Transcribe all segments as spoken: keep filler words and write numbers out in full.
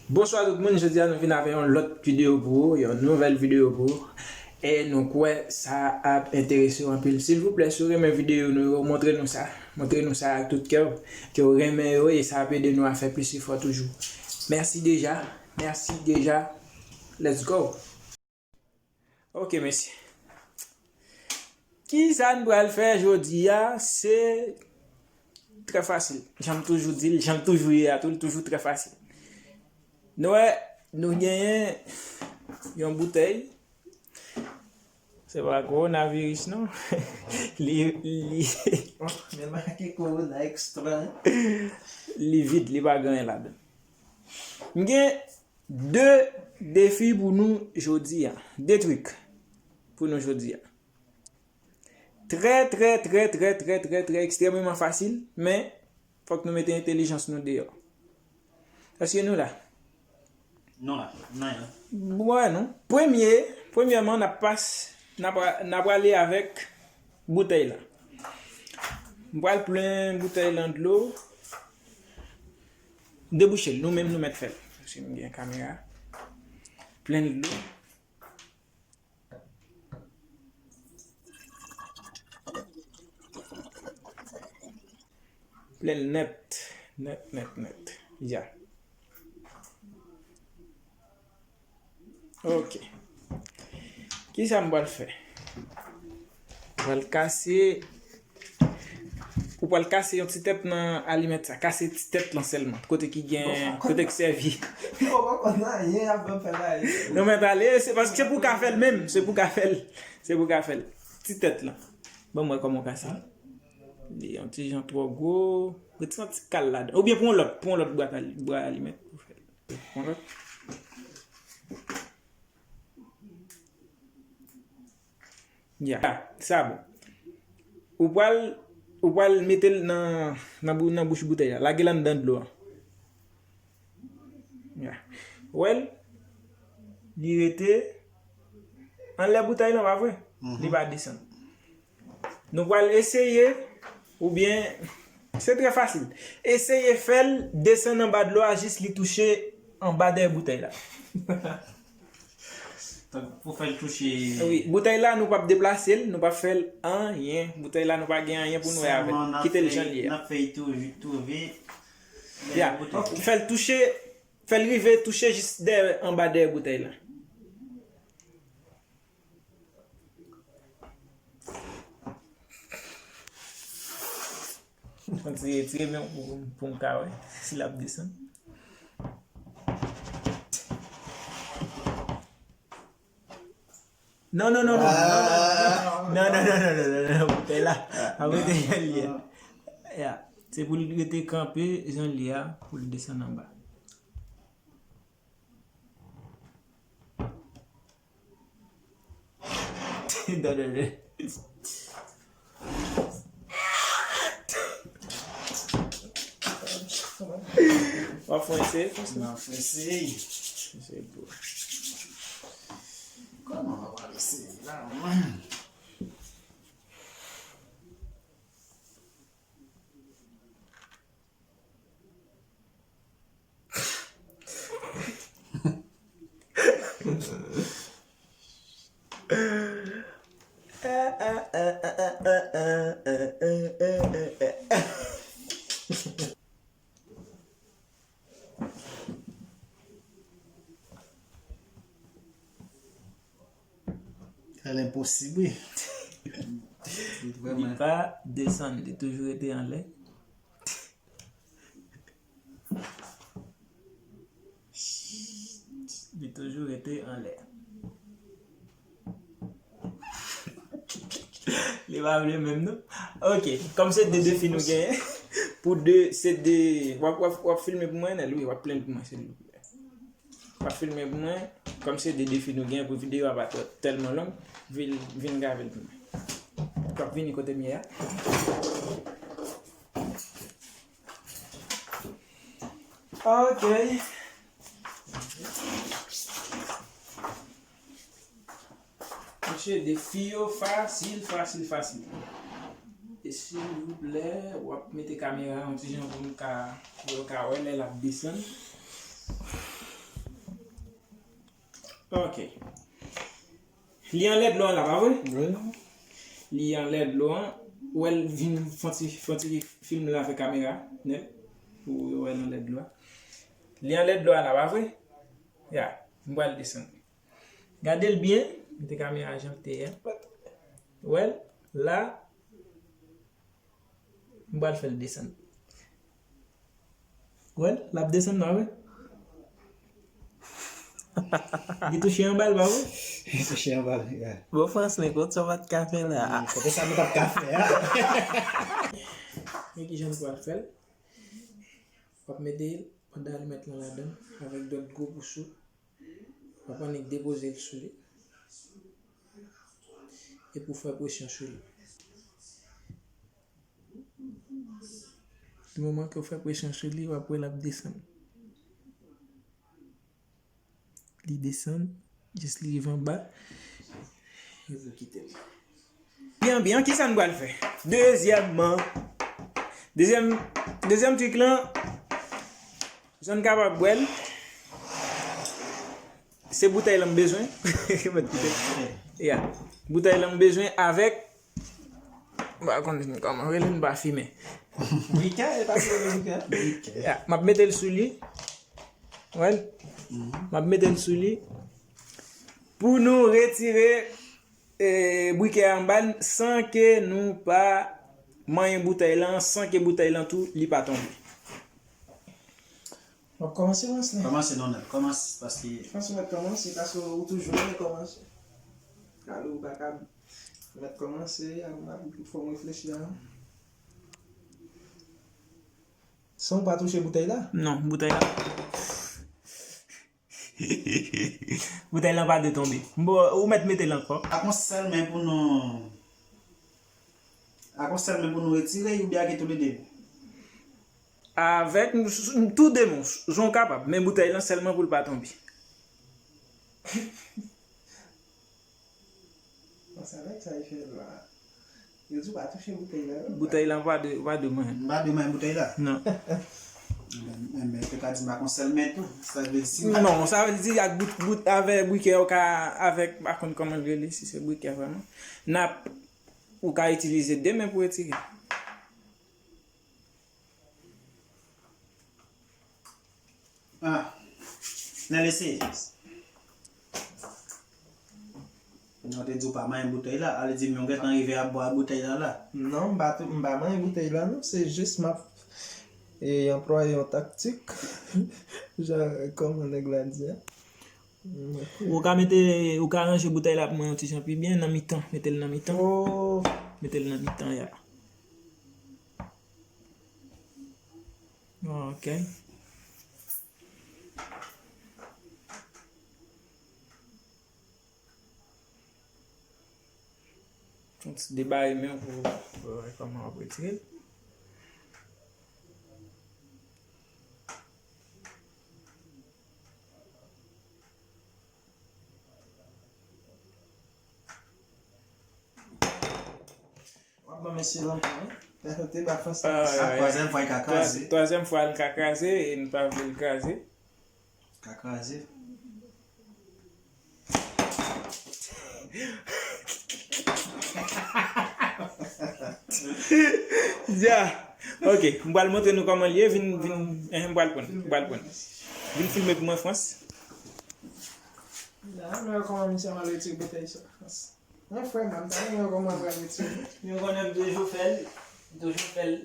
Bonswa tout moun, jodi a nou vin avè yon lòt videyo pou ou, yon nouvèl videyo pou ou. E nou kwè sa ap enterese w anpil. Silvouplè, si w renmen videyo nou yo, montre nou sa. Montre nou sa ak tout kè w, ke w renmen yo, e sa ap ede nou a fè plis efò toujou. Mèsi deja, mèsi deja. Let's go! Ok, mesye. Kisa n pral fè jodi a? Se trè fasil. Jan m toujou di l, jan l toujou ye a tou, l toujou trè fasil. Nou wè, nou genyen yon boutèy. Se pa kowonaviris, non. Li, li, Oh, men make kowona ekstra, hein? Li vid, li pa gen anyen ladan. M gen de defi pou nou jodi a. De trik pou nou jodi a. Trè, trè, trè, trè, trè, trè, trè ekstrèmeman fasil, men fòk nou mete entèlijans nou deyò. Èske nou la? Nou la, nou la. Bon, non. Premye, premyèman, n ap pas, n ap, n ap prale avèk boutèy la. M pral plen boutèy lan dlo. Debouche l, nou menm nou mèt fè l. Paske m gen kamera. Plen l dlo. Plen l nèt, nèt, nèt, nèt. Ya. Ok. Kisa m pral fè? M pral kase Ou pral kase yon ti tèt nan alimèt sa. Kase ti tèt lan sèlman. Kote ki gen, kote ki sèvi. Ou pa konn anyen, ap fè bagay. Non, men pale, se paske se pou w ka fè l menm. Se pou w ka fè l. Se pou w ka fè l. Ti tèt lan. Ban m wè kòman w kase l. Li yon ti jan twò gwo. Retire yon ti kal ladan. Oubyen pran yon lòt, pran yon lòt bwa, bwa alimèt pou fè l. Pran lòt. Ya, sa bon. Ou pral, ou pral mete l nan, nan bou-, nan bouch boutèy la. Lage l anndan dlo a. Ya. Ou wè l? Li rete anlè boutèy lan, pa vre? Li pa desann. Nou pral eseye, oubyen, se trè fasil. Eseye fè l desann anba dlo a jis li touche anba dèyè boutèy la. Donk, pou fè l touche. Wi, boutèy la, nou p ap deplase l, nou p ap fè l anyen. Boutèy la, nou pa gen anyen pou nou wè avè l. Kite l jan l ye a. N ap fè l touve, touve. Ya, fè l touche, fè l rive touche jis dèyè, anba dèyè boutèy la. Mwen tire, tire men pou, pou m ka wè si l ap desann. Non, non, non, non, non, non, non, non, non, non, non, non, non, boutèy la. Ap rete jan l ye. Ya. Se pou l rete kanpe jan l ye a, pou l desann anba. W ap fè yon eseye konsa? M ap fè eseye. Eseye pou. Kòman w ap eseye la, man? Sa l enposib, wi. Li pa desann, li toujou rete anlè. Li toujou rete anlè. Li pa vle menm, non. Ok, kòm se de defi nou genyen, pou de, se de, w ap, w ap, w ap filme pou mwen, Enèl, wi, w ap plenn pou mwen, silvouplè. W ap filme pou mwen, kòm se de defi nou genyen pou videyo a pa t tèlman long, vin, vin grave l pou mwen. W ap vini kote m ye a. Ok. Mesye, defi yo fasil, fasil, fasil. E silvouplè, w ap mete kamera a yon ti jan pou m ka, pou yo ka wè lè l ap desann. Ok. Li anlè dlo an la, pa vre? Wi. Li anlè dlo an. Ou wè l vin fè yon ti, fè yon ti film la avèk kamera, nèt. Ou wè l anlè dlo a. Li anlè dlo a la, pa vre? Ya, m pral desann. Gade l byen, mete kamera jan l te ye a. Ou wè l? La, m pral fè l desann. Ou wè l? L ap desann la, wi. Li touche anba l, pa vre? Li touche anba l, wi. Bon, Franslin, kote sa w pa t ka fè la? Hmm, kote sa nou t ap ka fè a? Men kijan nou pral fè l. W ap mete pandan alimèt lan ladan avèk dòt gwo pous ou. W ap annik depoze l sou li. Epi w fè presyon sou li. Di moman ke w fè presyon sou li, w ap wè l ap desann. Li desann, jis li rive anba. Epi w kite l. Byen, byen, kisa n pral fè? Dezyèmman, dezyèm, dezyèm trik lan, jan n kapab bwè l, se boutèy lan m bezwen. Mèt kite l. Ya. Boutèy lan m bezwen avèk, m pa konn kòman rele, m pa fimen. Brikè, e pa se rele brikè? Brikè. Ya, m ap mete l sou li. Wè l? M ap mete l sou li. Pou nou retire, e, brikè a anba l san ke nou pa manyen boutèy lan, san ke boutèy lan tou, li pa tonbe. W ap kòmanse, Franslin? Kòmanse non, nèt. Kòmanse, paske Franslin mèt kòmanse, paske ou toujou renmen kòmanse. Alò, ou pa ka mèt kòmanse, a, a, fò m reflechi a. San w pa touche boutèy la? Non, boutèy la. Boutèy lan pa dwe tonbe. Bon, ou mèt mete l ankò. Ak yon sèl men pou nou, ak yon sèl men pou nou retire, oubyen ak toulede? Avèk, tou de men, jan w kapab, men boutèy lan sèlman pou l pa tonbe. Bon, sa nèg sa, li fè la. Yo di w pa touche boutèy la, non? Boutèy la, pa de, pa de mwen. M pa de mwen boutèy la. Non. Men, men, te ka di m ak yon sèl men tou. Sa vle di si m pa... Non, sa vle di ak bout, bout, avè brikè, ou ka, avèk, pa konn kòman l rele, si se brikè vrèman. N ap, ou ka itilize de men pou retire. Ah, nan lese. Mwen te di w pa manyen boutèy la, ale di m yon gentan rive ap bwè boutèy la la. Non, m pa tou, m pa manyen boutèy la non, se jis m ap, e, anplwaye yon taktik. Jan, kòman nèg la di a. Ou ka mete, ou ka ranje boutèy la pou mwen yon ti jan pi byen, nan mitan, mete l nan mitan. Oh. Mete l nan mitan, ya. Ok. Fè yon ti debare men w pou, pou wè kòman w ap retire l. W ap ban mesye lontan, wi. Pèsonn te ba Frans. Ay, ay, ay. Sa twazyèm fwa li ka kraze. Twa-, twazyèm fwa li ka kraze e n pa vle l kraze. Ka kraze. Ya. Ok, m pral montre nou kòman l ye. Vin, vin, eh, m pral pran, m pral pran. Vin filme pou mwen, Frans. La, nou wè kòman misye mal retire boutèy sa, Frans. Mwen frè m, m ta renmen wè kòman l pral retire. Nou konnen m toujou fè l, m toujou fè l.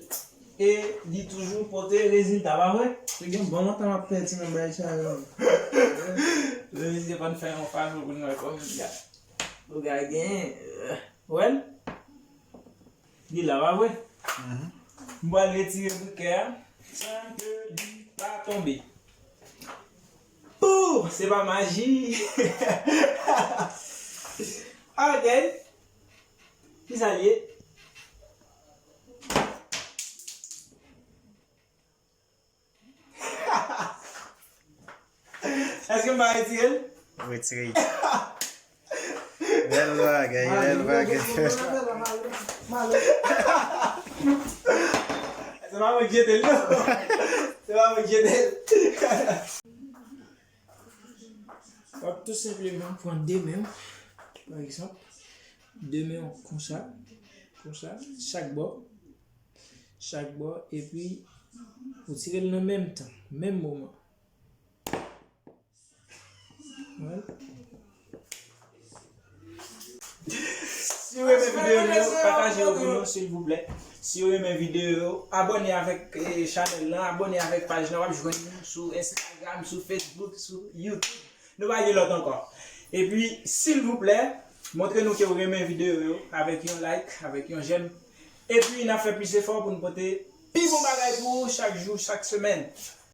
E li toujou pote rezilta, pa vre? Li gen bon lontan m ap pèdi nan bagay sa yo. Mesye konn fè yon fason pou n wè kòman l ap. Ou ka gen, euh, wè l? Li la, pa vre? Mhm. M pral retire brikè a san ke li pa tonbe. Pou! Se pa maji. Ok. Kisa l ye? Èske m pa retire l? Retire l. Bèl bagay, bèl bagay. Se pa mwen ki jete l, non. Se pa mwen ki jete l. W ap tou senpleman pran de men w, pa egzanp, de men w konsa, konsa, chak bò, chak bò, epi ou tire l nan menm tan, menm moman. Wè. Si w renmen videyo yo, pataje yo pou nou, silvouplè. Si w renmen videyo yo, abòne avèk eh, chanèl lan, abòne avèk paj lan, w ap jwenn nou sou Instagram, sou Facebook, sou YouTube. Nou pa gen lòt ankò. Epi, silvouplè, montre nou ke w renmen videyo yo avèk yon like, avèk yon j'aime. Epi, n ap fè plis efò pou n pote pi bon bagay pou ou chak jou, chak semèn.